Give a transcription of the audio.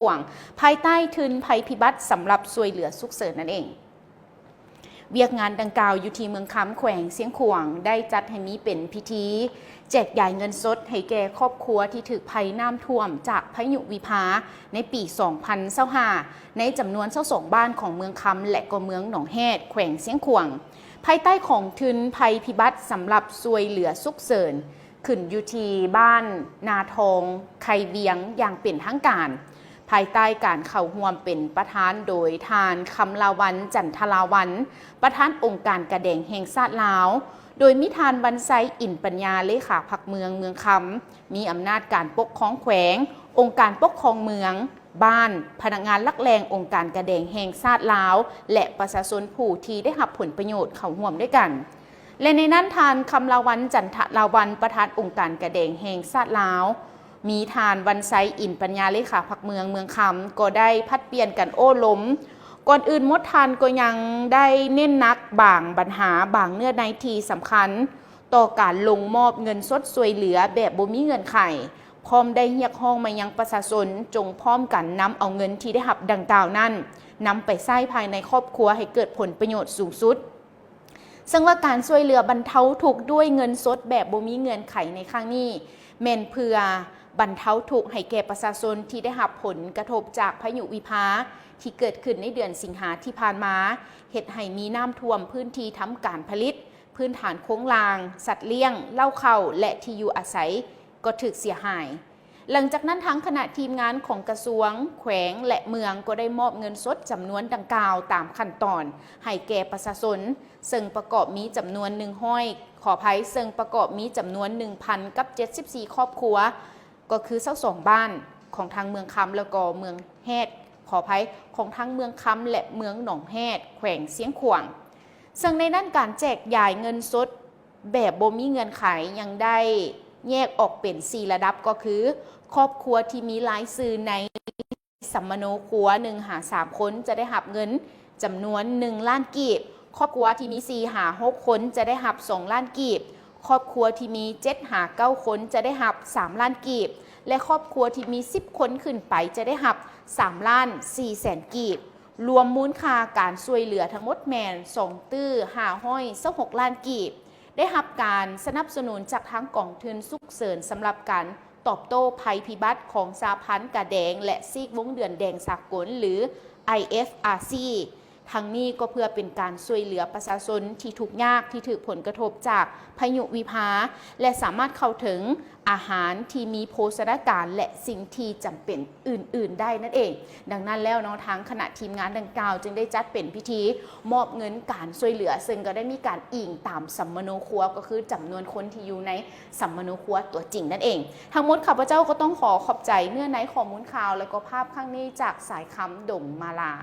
ວງ ພາຍໃຕ້ທຶນໄພພິບັດສຳລັບຊ່ວຍເຫຼືອສຸກເສີນນັ້ນເອງ. ວຽກງານດັ່ງກ່າວຢູ່ທີ່ເມືອງຄຳ ແຂວງຊຽງຂວາງ ໄດ້ຈັດໃຫ້ມີເປັນພິທີແຈກຢາຍເງິນສົດໃຫ້ແກ່ຄອບຄົວທີ່ຖືກໄພນ້ຳຖ້ວມຈາກພາຍຸວິພາໃນປີສອງພັນຊາວຫ້າ ໃນຈຳນວນຊາວສອງບ້ານຂອງເມືອງຄຳ ແລະ ກໍເມືອງໜອງແຮດ ແຂວງຊຽງຂວາງ ພາຍໃຕ້ຂອງທຶນໄພພິບັດສຳລັບຊ່ວຍເຫຼືອສຸກເສີນ ຂຶ້ນຢູ່ທີ່ບ້ານນາທອງ ໄຄວຽງ ຢ່າງເປັນທາງການ ພາຍໃຕ້ການເຂົ້າຮ່ວມເປັນປະທານໂດຍທ່ານ ຄຳລາວັນ ຈັນທະລາວັນ ປະທານອົງການກາແດງແຫ່ງຊາດລາວ, ໂດຍມີທ່ານ ວັນໄຊ ອິນປັນຍາ ເລຂາພັກເມືອງເມືອງຄຳ, ມີອຳນາດການປົກຄອງແຂວງ, ອົງການປົກຄອງເມືອງ, ບ້ານ, ພະນັກງານຫຼັກແຫຼ່ງອົງການກາແດງແຫ່ງຊາດລາວ ແລະ ປະຊາຊົນຜູ້ທີ່ໄດ້ຮັບຜົນປະໂຫຍດເຂົ້າຮ່ວມດ້ວຍກັນ. ແລະ ໃນນັ້ນທ່ານ ຄຳລາວັນ ຈັນທະລາວັນ ປະທານອົງການກາແດງແຫ່ງຊາດລາວ, ມີທ່ານ ວັນໄຊ ອິນປັນຍາ ເລຂາພັກເມືອງເມືອງຄຳ ກໍໄດ້ຜັດປ່ຽນກັນໂອ້ລົມ. ກ່ອນອື່ນໝົດທ່ານກໍຍັງໄດ້ເນັ້ນໜັກບາງບັນຫາ, ບາງເນື້ອໃນທີ່ສຳຄັນ ຕໍ່ການລົງມອບເງິນສົດຊ່ວຍເຫຼືອແບບບໍ່ມີເງື່ອນໄຂ, ພ້ອມໄດ້ຮຽກຮ້ອງມາຍັງປະຊາຊົນ ຈົ່ງພ້ອມກັນນຳເອົາເງິນທີ່ໄດ້ຮັບດັ່ງກ່າວນັ້ນ ນຳໄປໃຊ້ພາຍໃນຄອບຄົວໃຫ້ເກີດຜົນປະໂຫຍດສູງສຸດ. ເຊິ່ງວ່າການຊ່ວຍເຫຼືອບັນເທົາທຸກດ້ວຍເງິນສົດແບບບໍ່ມີເງື່ອນໄຂໃນຄັ້ງນີ້ ແມ່ນເພື່ອບັນເທົາທຸກໃຫ້ແກ່ປະຊາຊົນທີ່ໄດ້ຮັບຜົນກະທົບຈາກພາຍຸວິພາ ທີ່ເກີດຂຶ້ນໃນເດືອນສິງຫາທີ່ຜ່ານມາ, ເຮັດໃຫ້ມີນ້ຳຖ້ວມພື້ນທີ່ທຳການຜະລິດ, ພື້ນຖານໂຄງລ່າງ, ສັດລ້ຽງ, ເລົ້າເຂົ້າ ແລະ ທີ່ຢູ່ອາໄສກໍຖືກເສຍຫາຍ. ຫຼັງຈາກນັ້ນ, ທາງຄະນະທີມງານຂອງກະຊວງ, ແຂວງ ແລະ ເມືອງ ກໍໄດ້ມອບເງິນສົດຈຳນວນດັ່ງກ່າວຕາມຂັ້ນຕອນໃຫ້ແກ່ປະຊາຊົນ, ເຊິ່ງປະກອບມີຈຳນວນໜຶ່ງຮ້ອຍ, ຂໍອະໄພ, ເຊິ່ງປະກອບມີຈຳນວນໜຶ່ງພັນກັບເຈັດສິບສີ່ຄອບຄົວ, ກໍຄືຊາວສອງບ້ານຂອງທາງເມືອງຄຳ ແລ້ວກໍເມືອງແຮດ, ຂໍອະໄພ, ຂອງທາງເມືອງຄຳ ແລະ ເມືອງໜອງແຮດ ແຂວງຊຽງຂວາງ. ເຊິ່ງໃນນັ້ນການແຈກຢາຍເງິນສົດແບບບໍ່ມີເງື່ອນໄຂຍັງໄດ້ແຍກອອກເປັນສີ່ລະດັບ ກໍຄື ຄອບຄົວທີ່ມີລາຍຊື່ໃນສຳມະໂນຄົວໜຶ່ງຫາສາມຄົນ ຈະໄດ້ຮັບເງິນຈຳນວນໜຶ່ງລ້ານກີບ, ຄອບຄົວທີ່ມີສີ່ຫາຫົກຄົນ ຈະໄດ້ຮັບສອງລ້ານກີບ, ຄອບຄົວທີ່ມີເຈັດຫາເກົ້າຄົນ ຈະໄດ້ຮັບສາມລ້ານກີບ ແລະ ຄອບຄົວທີ່ມີສິບຄົນຂຶ້ນໄປ ຈະໄດ້ຮັບສາມລ້ານສີ່ແສນກີບ. ລວມມູນຄ່າການຊ່ວຍເຫຼືອທັງໝົດແມ່ນສອງຕື້ຫ້າຮ້ອຍຊາວຫົກລ້ານກີບ, ໄດ້ຮັບການສະໜັບສະໜູນຈາກທາງກອງທຶນສຸກເສີນສຳລັບການຕອບໂຕ້ໄພພິບັດຂອງສະຫະພັນກາແດງ ແລະ ຊີກວົງເດືອນແດງສາກົນ ຫຼື ໄອເອັຟອາຊີ. ທັງນີ້ກໍເພື່ອເປັນການຊ່ວຍເຫຼືອປະຊາຊົນທີ່ທຸກຍາກ ທີ່ຖືກຜົນກະທົບຈາກພາຍຸວິພາ ແລະ ສາມາດເຂົ້າເຖິງອາຫານທີ່ມີໂພຊະນາການ ແລະ ສິ່ງທີ່ຈຳເປັນອື່ນໆໄດ້ນັ້ນເອງ. ດັ່ງນັ້ນແລ້ວເນາະ, ທາງຄະນະທີມງານດັ່ງກ່າວຈຶ່ງໄດ້ຈັດເປັນພິທີມອບເງິນການຊ່ວຍເຫຼືອ, ເຊິ່ງກໍໄດ້ມີການອີງຕາມສຳມະໂນຄົວ, ກໍຄືຈຳນວນຄົນທີ່ຢູ່ໃນສຳມະໂນຄົວຕົວຈິງນັ້ນເອງ. ທັງໝົດຂ້າພະເຈົ້າກໍຕ້ອງຂໍຂອບໃຈເນື້ອໃນຂໍ້ມູນຂ່າວ ແລະ ກໍພາບຄັ້ງນີ້ຈາກສາຍຄຳ ດົງມາລາ.